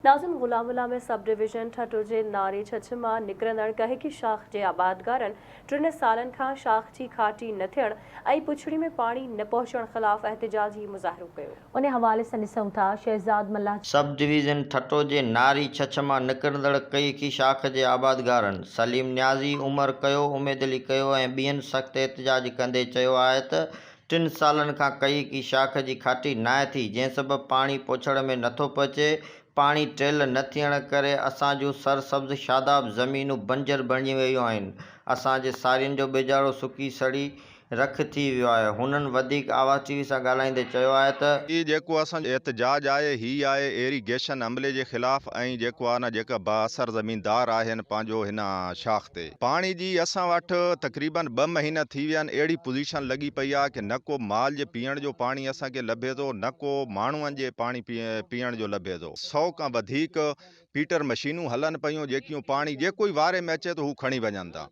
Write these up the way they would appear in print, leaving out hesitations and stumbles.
ناظم Ghulam Allah ۾ sub division Thatta جي ناري ڇڇ مان نڪرندڙ ڪهڪي شاخ جي آبادگارن ٽن سالن کان شاخ جي کاٽي نه ٿيڻ ۽ پڇڙي ۾ پاڻي نه پهچڻ خلاف احتجاجي مظاهرو ڪيو. ان حوالي سان ڏسون ٿا شهزاد ملاح. سب ڊويزن ٺٽو جي ناري ڇڇ مان نڪرندڙ ڪهڪي شاخ جي آبادگارن سليم نيازي، عمر ڪيو، اميد علي ڪيو ۽ ٻين سخت احتجاج ڪندي چيو آهي ته ٽن سالن کان ڪئي شاخ جي کاٽي ناهي ٿي، جنهن سبب پاڻي پوڇڙ ۾ نٿو پهچي، پاڻي ٽيل نه ٿيڻ ڪري اسان جون سرسبز شاداب زمينون بنجر بڻجي ويون آهن، اسان جي سارين جو ٻيجارو سڪي سڙي رک ٿي ويو آهي، هنن وڌيڪ آواز ٽي وي سان ڳالهائيندي چيو آهي ته. هي جيڪو اسان جو احتجاج آهي هي آهي ايري گيشن عملي جي خلاف ۽ جيڪو آهي نه جيڪا بااثر زميندار آهن پنهنجو هن شاخ تي. پاڻي جي اسان وٽ تقريبن ٻه مهينا ٿي ويا آهن اهڙي پوزيشن لڳي پئي آهي ڪي نه ڪو مال جي پيئڻ جو پاڻي اسان کي لڀي ٿو نه ڪو ماڻهن جي پاڻي پيئڻ جو لڀي ٿو سو کان وڌيڪ پيٽر مشينون هلن پيون جيڪيون پاڻي جيڪو ئي واري ۾ اچي ٿو هو کڻي وڃن ٿا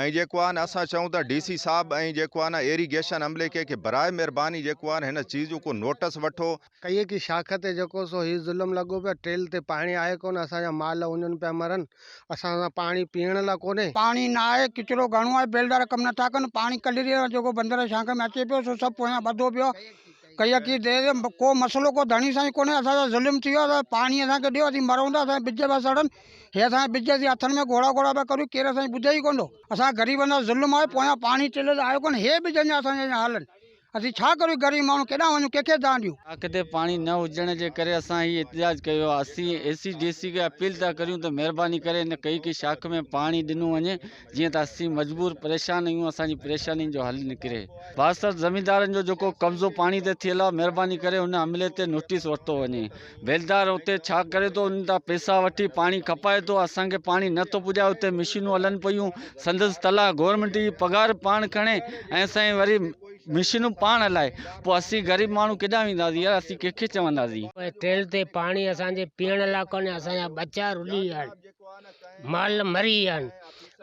۽ جيڪو آهي نه اسان چئون ٿا ڊي سي صاحب ۽ جيڪو آهي نه ايريگيشن عملي کي ڪي براء مهرباني جيڪو آهي نه هن چيز جو ڪو نوٽس وٺو. ڪئي ڪي شاخ تي جيڪو سو هي ظلم لڳو پيو آهي ٽيل تي پاڻي آهي ڪونه اسان جا مال اڃن پيا مرن اسان سان پاڻي پيئڻ لاء ڪونهي. پاڻي نه آهي ڪچرو گهڻو آهي بيلدار ڪم نٿا ڪن پاڻي ڪلري وارو جيڪو بندر شاخ ۾ اچي پيو سو سڀ پويان ٻڌو پيو آهي ڪئي ڪي دير ڪو مسئلو ڪو ڌڻي سائين ڪونهي اسان سان ظلم ٿي ويو آهي پاڻي اسان کي ڏيو اسين مرون ٿا اسان جا ٻج پيا سڙن هي اسان جا ٻج اسين هٿن ۾ گهوڙا گهوڙا پيا ڪريون ڪير اسان جي ٻڌي ئي ڪونه ٿو اسان غريبن سان ظلم آهي پويان پاڻي ٽيل تي آيو ڪونه هي ٻج اڃا اسان جا هلن اسين ڇا ڪريون غريب ماڻهو ڪيڏانهن وڃون ڪنهن کي دانهن ڏيون. شاخ تي پاڻي نه هجڻ جي ڪري اسان هي احتجاج ڪيو آهي اسين اي سي ڊي سي کي اپيل ٿا ڪريون ته مهرباني ڪري هن ڪئي ڪئي شاخ ۾ پاڻي ڏنو وڃي جيئن ته اسين مجبور پريشان آهيون اسان جي پريشانين جو حل نڪري بااثر زميندارن جو جيڪو قبضو پاڻي تي ٿيل آهي مهرباني ڪري ان عملي تي نوٽيس ورتو وڃي بيلدار اتي ڇا ڪري ٿو انهن تان پئسا وٺي پاڻي کپائي ٿو اسان کي پاڻي نه ٿو پڄائي اتي مشينون هلن پيون سندس تلاء گورنمينٽ جي پگهار پاڻ کڻي ۽ اسان جي وري مشينون پاڻ هلائي پوء اسين غريب ماڻهو ڪيڏانهن وينداسين يار اسين ڪنهن کي چونداسين. ٽيل تي پاڻي اسان جي پيئڻ لاء ڪونهي اسان جا ٻچا رلي ويا آهن مال مري ويا آهن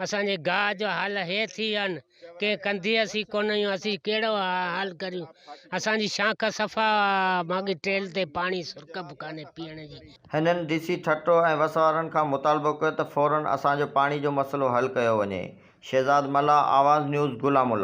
اسان جي گاهه جو حال هي ٿي ويا آهن ڪنهن ڪنڌي اسين ڪونه آهيون اسين ڪهڙو حال ڪريون اسان جي شاخ صفا ماڳي ٽيل تي پاڻي سرڪ به ڪانهي پيئڻ جي. هنن ڊي سي ٺٽو ۽ وس وارن کان مطالبو ڪيو ته فورن اسان جو پاڻي جو مسئلو حل ڪيو وڃي. شهزاد ملاح، آواز نيوز، غلام الله.